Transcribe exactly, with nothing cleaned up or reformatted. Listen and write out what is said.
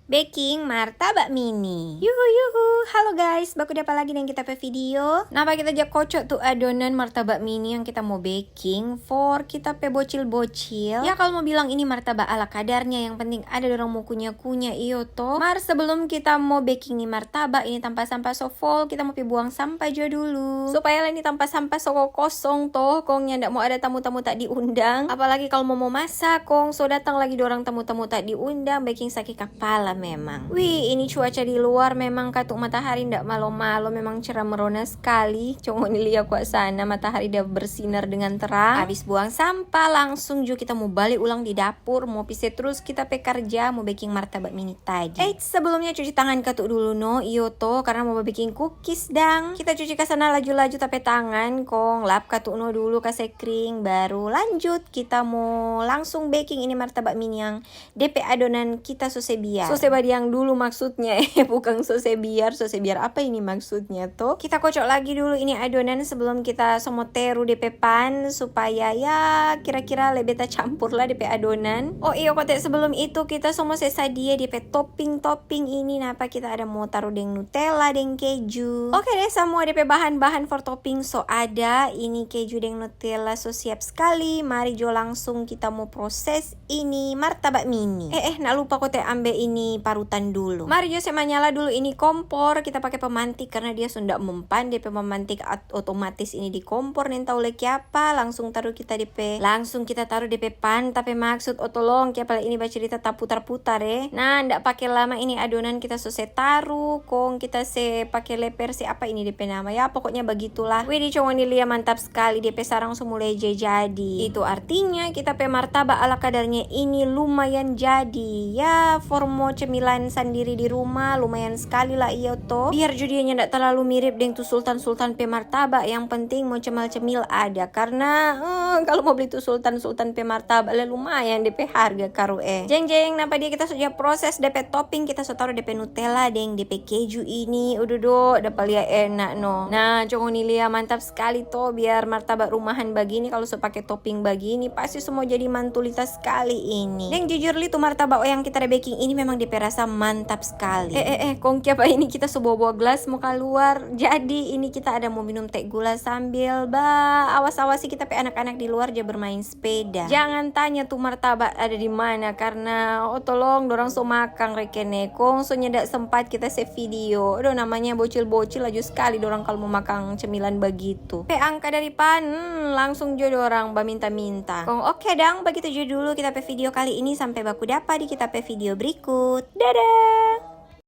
Baking martabak mini. Yuhu, yuhu. Halo guys, baku dapa lagi deng kita pe video. Napa kita ja kocok tu adonan martabak mini yang kita mo baking for kita pe bocil-bocil. Ya, kalau mo bilang ini martabak ala kadarnya, yang penting ada dorang mo kunya-kunya, iyo to. Mar sebelum kita mo baking ni martabak, ini tampa sampah so full, kita mo pi buang sampah jo dulu. Supaya lah ini tampa sampah so kosong to, kong nyanda mo ada tamu-tamu tak diundang. Apalagi kalau mo, mo masak, kong so datang lagi dorang tamu-tamu tak diundang, baking saki kapala memang. Wih, ini cuaca di luar memang katu matahari ndak malo-malo, memang cerah merona skali. Cuma ngoni lia kwa sana, matahari da bersinar dengan terang. Abis buang sampah, langsung jo kita mo bale ulang di dapur, mo pise trus kita pe karja, mo baking martabak mini tadi. Eits, sebelumnya cuci tangan katu dulu no, iyo to, karena mo baking cookies dang. Kita cuci ka sana laju-laju ta pe tangan, kong lap katu no dulu, kase kring, baru lanjut kita mo langsung baking ini martabak mini yang depe adonan kita so se biar. So se badiang dulu maksudnya, eh, bukang so se biar, so se biar apa ini maksudnya to? Kita kocok lagi dulu ini adonan sebelum kita so mo teru depe pan, supaya ya kira-kira lebe tacampur lah depe adonan. Oh iyo, kote sebelum itu kita so mo se sadia depe topping-topping ini, napa kita ada mo taru deng Nutella, deng keju. Oke deh, samua depe bahan-bahan for topping so ada. Ini keju deng Nutella so siap skali. Mari jo langsung kita mo proses ini martabak mini. Eh, eh, nak lupa kote ambe ini parutan dulu. Mari jo se manyala dulu ini kompor, kita pake pemantik karena dia so nda mempan, depe pemantik at-, otomatis ini di kompor, nintau le kiapa, langsung taru kita depe, langsung kita taru depe pan, tapi maksud, oh tolong, kiapa le ini bacerita taputar-putar, eh. Nah, nda pake lama ini adonan kita so se taru, kong kita se pake leper, se apa ini depe nama, ya pokoknya begitulah. Wih, di cuma ngoni lia mantap skali, depe sarang so mulai je jadi. Itu artinya kita pe martabak ala kadarnya ini lumayan jadi. Ya, for mo cemilan sandiri di rumah, lumayan skali lah iyo to. Biar jo dia nyanda talalu mirip deng tu sultan-sultan pe martabak, yang penting mo cemil-cemil ada. Karena, eh, kalau mo beli tu sultan-sultan pe martabak, le lumayan depe harga karu, eh. Jeng, jeng, napa dia kita so ja proses depe topping, kita so taru depe Nutella deng depe keju ini. Uduh, do, dapa lia enak no. Nah, cuma ngoni lia mantap skali to, biar martabak rumahan bagini, kalau so pake topping bagini, pasti so mo jadi mantulita skali ini. Deng jujur li, tu martabak yang kita da baking ini memang depe rasa mantap skali. Eh, eh, eh, kong kiapa ini kita so bawa-bawa gelas mo kaluar? Jadi ini kita ada mo minum te gula sambil ba awas-awasi kita pe anak-anak di luar ja bermain sepeda. Jangan tanya tu martabak ada di mana, karena, oh tolong, dorang so makang rekene, kong so nyanda sempat kita se video. Aduh, namanya bocil-bocil laju skali dorang kalu mo makang cemilan bagitu. Pe angka dari pan, hmm, langsung jo dorang baminta-minta. Kong oke dang, bagitu jo dulu kita pe video kali ini. Sampe baku dapa di kita pe video berikut. Dadah!